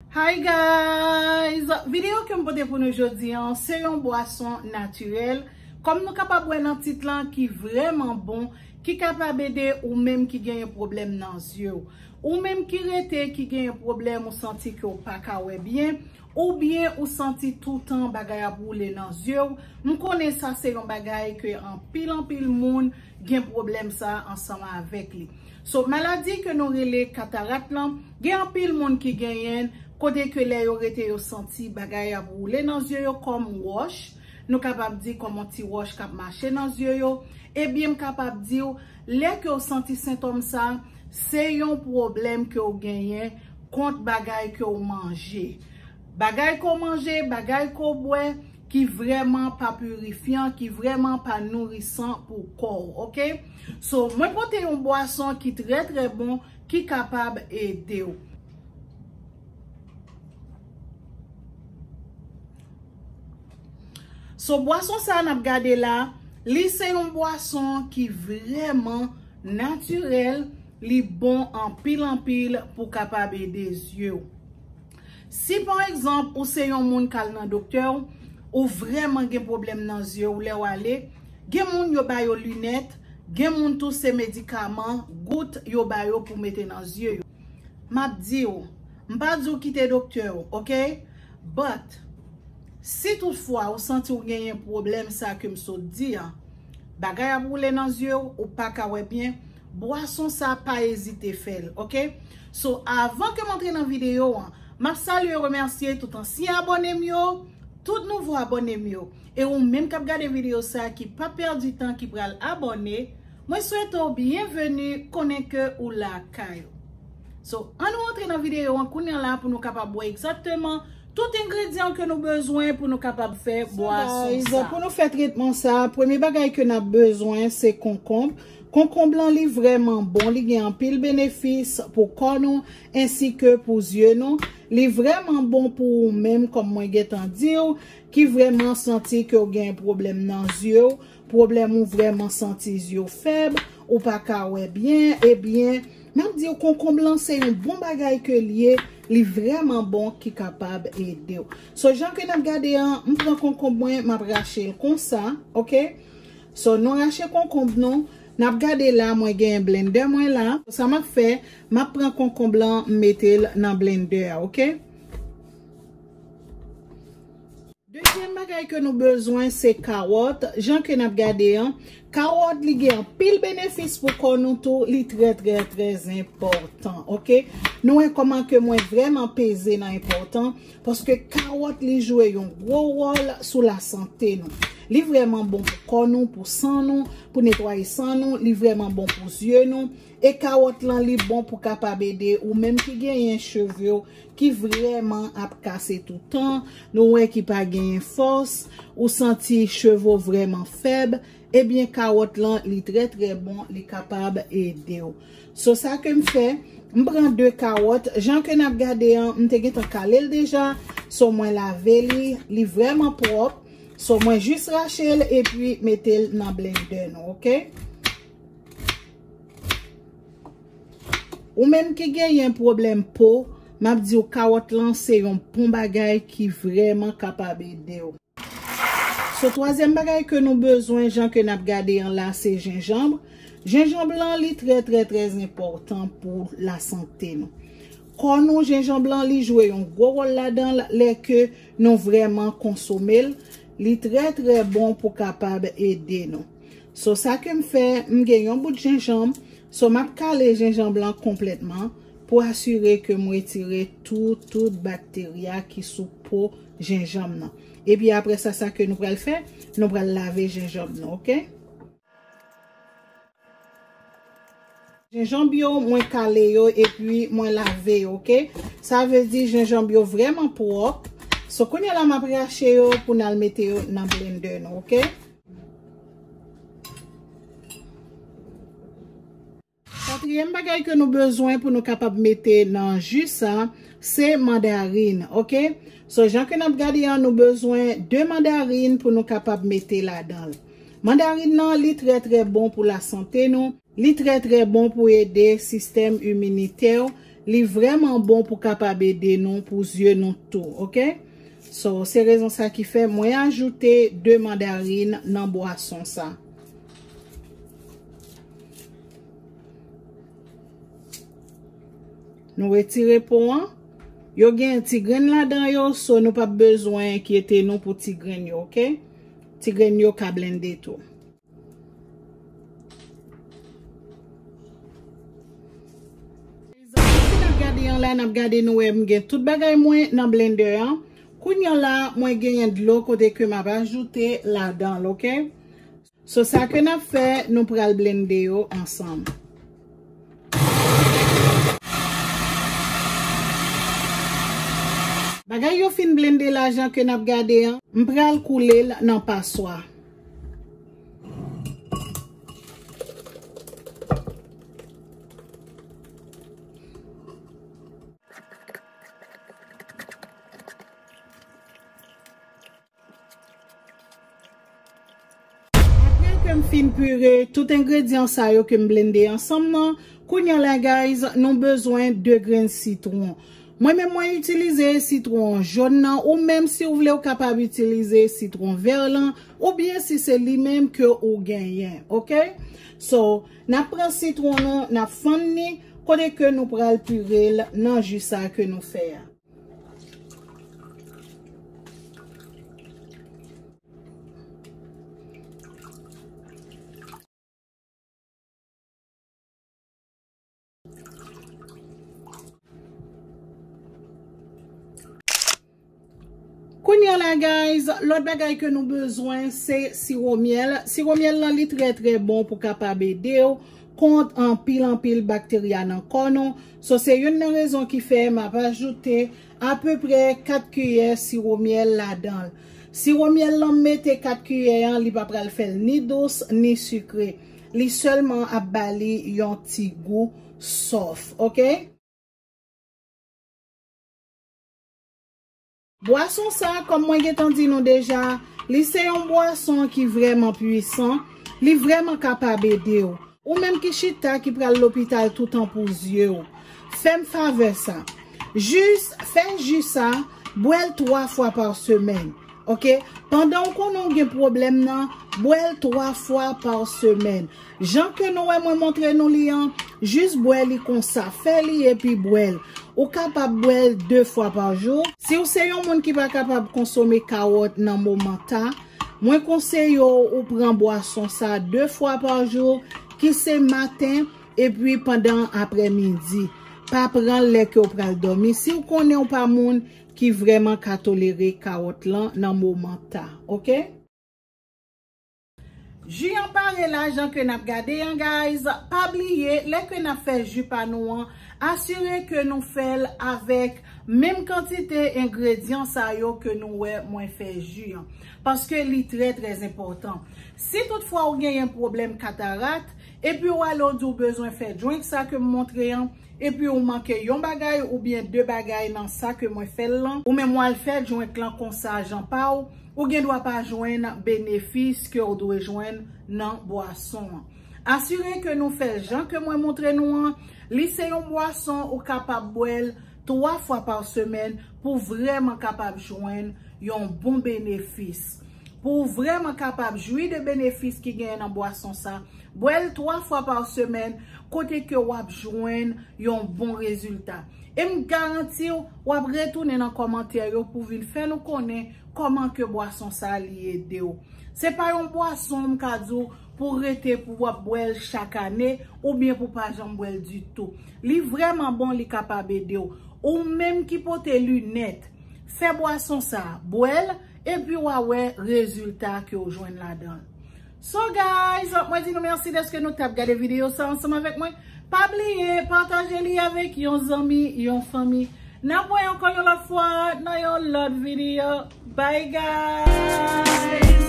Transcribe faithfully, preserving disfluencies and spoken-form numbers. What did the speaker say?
Hi guys! Videyo ke m pote pou nou jodi an, se yon bwason natirèl, kòm nou kapab wè nan tit lan, ki vrèman bon, ki kapab ede ou menm ki genyen pwoblèm nan zye w. Ou menm ki rete, ki genyen pwoblèm, ou santi ke w pa ka wè byen, oubyen ou santi toutan bagay ap woule nan zye w. M konnen sa se yon bagay ke anpil, anpil moun gen pwoblèm sa ansanm avèk li. So, maladi ke nou rele katarat lan, gen anpil moun ki genyen l, kote ke lè yo rete yo santi bagay ap woule nan zye yo kòm wòch, nou kapab di kòm yon ti wòch k ap mache nan zye yo, ebyen m kapab di w, lè ke w santi sentòm sa, se yon pwoblèm ke w genyen kont bagay ke w manje. Bagay ke w manje, bagay ke w bwè, ki vrèman pa pirifyan, ki vrèman pa nourisan pou kò w, oke? So, mwen pote yon bwason ki trè, trè bon, ki kapab ede w. So, bwason sa n ap gade la, li se yon bwason ki vrèman natirèl, li bon anpil, anpil pou kapab ede zye w. Si, pa egzanp, ou se yon moun k al nan doktè w, ou vrèman gen pwoblèm nan zye w lè w ale, gen moun yo ba yo linèt, gen moun tou se medikaman, gout yo ba yo pou mete nan zye yo. M ap di w, m pa di w kite doktè w, oke? But, si toutfwa ou santi w genyen pwoblèm sa ke m sot di a, bagay ap woule nan zye w, ou pa ka wè byen, bwason sa pa ezite fè l, oke? So, avan ke m antre nan videyo an, m ap salye, remèsye tout ansyen abòne m yo, tout nouvo abòne m yo. E ou menm k ap gade videyo sa ki pa pèdi tan, ki pral abòne, mwen swete w byenveni, konnen ke ou lakay ou. So, ann nou antre nan videyo an kounye a la pou nou kapab wè egzakteman tout engredyan ke nou bezwen pou nou kapab fè bwason sa. Pou nou fè tretman sa, premye bagay ke n ap bezwen se konkonb. Konkonb lan li vrèman bon, li gen anpil benefis pou kò nou ensi ke pou zye nou. Li vrèman bon pou ou menm, kòm mwen gentan di w, ki vrèman santi ke w gen pwoblèm nan zye w, pwoblèm ou vrèman santi zye w fèb, ou pa ka wè byen, ebyen, m ap di w konkonb lan se yon bon bagay ke l ye, li vrèman bon ki kapab ede w. So, jan ke n ap gade an, m pran konkonb mwen, m ap rache l konsa, oke? So, nou rache konkonb nou, n ap gade la, mwen genyen blendè mwen la. Sa m ap fè, m ap pran konkonb lan, m mete l nan blendè a, oke? Dezyèm bagay ke nou bezwen se kawòt. Jan ke n ap gade an, kawòt li gen anpil benefis pou kò nou tou, li trè, trè, trè enpòtan, oke? Nou wè kòman ke mwen vrèman peze nan enpòtan, paske kawòt li jwe yon gwo wòl sou lasante nou. Li vrèman bon pou kò nou, pou san nou, pou netwaye san nou, li vrèman bon pou zye nou. E kawòt lan li bon pou kapab ede ou menm ki genyen cheve w ki vrèman ap kase toutan, nou wè ki pa genyen fòs, ou santi cheve w vrèman fèb, ebyen kawòt lan li trè trè bon, li kapab ede w. So sa ke m fè, m pran de kawòt, jan ke n ap gade an, m te gentan kale l deja, so mwen lave li, li vrèman pwòp, so mwen jis rache l epi mete l nan blendè nou, oke? Ou menm ki genyen pwoblèm po, m ap di w kawòt lan se yon bon bagay ki vrèman kapab ede w. So, twazyèm bagay ke nou bezwen, jan ke n ap gade an la, se jenjanm. Jenjanm lan, li trè, trè, trè enpòtan pou lasante nou. Kò nou, jenjanm lan, li jwe yon gwo wòl ladan l lè ke nou vrèman konsome l. Li trè, trè bon pou kapab ede nou. So, sa ke m fè, m gen yon bout jenjanm. So, m ap kale jenjanm lan konplètman pou asire ke m retire tout, tout bakteri a ki sou po jenjanm nan. Epi apre sa, sa ke nou pral fè, nou pral lave jenjanm nou, oke? Jenjanm yo, mwen kale yo epi mwen lave yo, oke? Sa vle di jenjanm yo vrèman pwòp. So, kounye a la, m ap rache yo pou n al mete yo nan blendè nou, oke? Katriyèm bagay ke nou bezwen pou nou kapab mete nan ji sa, se mandarin, oke? So, jan ke n ap gade an, nou bezwen de mandarin pou nou kapab mete ladan l. Mandarin nan, li trè, trè bon pou lasante nou. Li trè, trè bon pou ede sistèm iminitè w Li vrèman bon pou kapab ede nou, pou zye nou tou, oke? So, se rezon sa ki fè mwen ajoute de mandarin nan bwason sa. Nou retire po an. Yo gen ti grenn ladan yo, so nou p ap bezwen enkyete nou pou ti grenn yo, oke? Ti grenn yo ka blende tou. Si n ap gade an la, n ap gade nou wè m gen tout bagay mwen nan blender an. Kounye a la, mwen genyen dlo kote ke m ap ajoute ladan l, oke? So, sa ke n ap fè, nou pral blende yo ansanm. Bagay yo fin blende la, jan ke n ap gade an, m pral koule l nan paswa. Apre ke m fin pire tout engredyan sa yo ke m blende ansanm nan, kounye a la, guys, nou bezwen de grenn sitwon. Mwen menm, mwen itilize sitwon jòn nan, ou menm, si w vle, w kapab itilize sitwon vè lan, oubyen si se li menm ke ou genyen, oke? So, n ap pran sitwon nou, n ap fann li, kote ke nou pral pire l nan ji sa ke nou fè a. Kounye a la, guys, lòt bagay ke nou bezwen, se siwo myèl. Siwo myèl lan, li trè, trè bon pou kapab ede w kont anpil, anpil bakterya nan kò nou. So, se youn nan rezon ki fè m ap ajoute apeprè kat kiyè siwo myèl ladan l. Siwo myèl lan m mete kat kiyè an, li pa pral fè l ni dous, ni sikre. Li sèlman ap ba li yon ti gou sòf, oke? Bwason sa, kòm mwen gentan di nou deja, li se yon bwason ki vrèman pwisan, li vrèman kapab ede w. Ou menm ki chita, ki pral lopital toutan pou zye w, fè m favè sa. Jis fè ji sa, bwè l twa fwa pa semèn. Oke? Pandan w konnen w gen pwoblèm nan, bwè l twa fwa pa semèn. Jan ke nou wè mwen montre nou li an, jis bwè li konsa, fè li epi bwè l. Ou kapab bwè l de fwa pa jou. Si w se yon moun ki pa kapab konsome kawòt nan moman ta, mwen konseye w ou pran bwason sa de fwa pa jou, ki se maten epi pandan aprèmidi. Pa pran l lè ke w pral dòmi si w konnen w pa moun ki vrèman ka tolere kawòt lan nan moman ta, oke? Ji an pare la, jan ke n ap gade an, guys. Pa bliye, lè ke n ap fè ji pa nou an, asire ke nou fè l avèk menm kantite engredyan sa yo ke nou wè mwen fè ji an. Paske li trè, trè enpòtan. Si toutfwa ou genyen pwoblèm katarat, epi w ale w di w bezwen fè drink sa ke m montre an, epi w manke yon bagay oubyen de bagay nan sa ke mwen fè l lan, ou menm w al fè drink lan konsa jan pa w, ou gen dwa pa jwenn benefis ke w dwe jwenn nan bwason an. Asire ke nou fè l jan ke mwen montre nou an. Li se yon bwason ou kapab bwè l twa fwa pa semèn pou vrèman kapab jwenn yon bon benefis. Pou w vrèman kapab jwi de benefis ki genyen nan bwason sa, bwè l twa fwa pa semèn, kote ke w ap jwenn yon bon rezilta. E m garanti w, w ap retounen nan kòmantè yo pou vin fè nou konnen kòman ke bwason sa li ede w. Se pa yon bwason, m ka di w, pou rete pou w ap bwè l chak ane, oubyen pou pa janm bwè l ditou. Li vrèman bon, li kapab ede w. Ou menm ki pote linèt, fè bwason sa, bwè l, epi w a wè rezilta ke w jwenn ladan l. So, guys, mwen di nou mèsi dèske nou t ap gade videyo sa ansanm avèk mwen. Pa bliye, pataje li avèk yon zanmi, yon fanmi. N ap wè ankò yon lòt fwa nan yon lòt videyo. Bye, guys!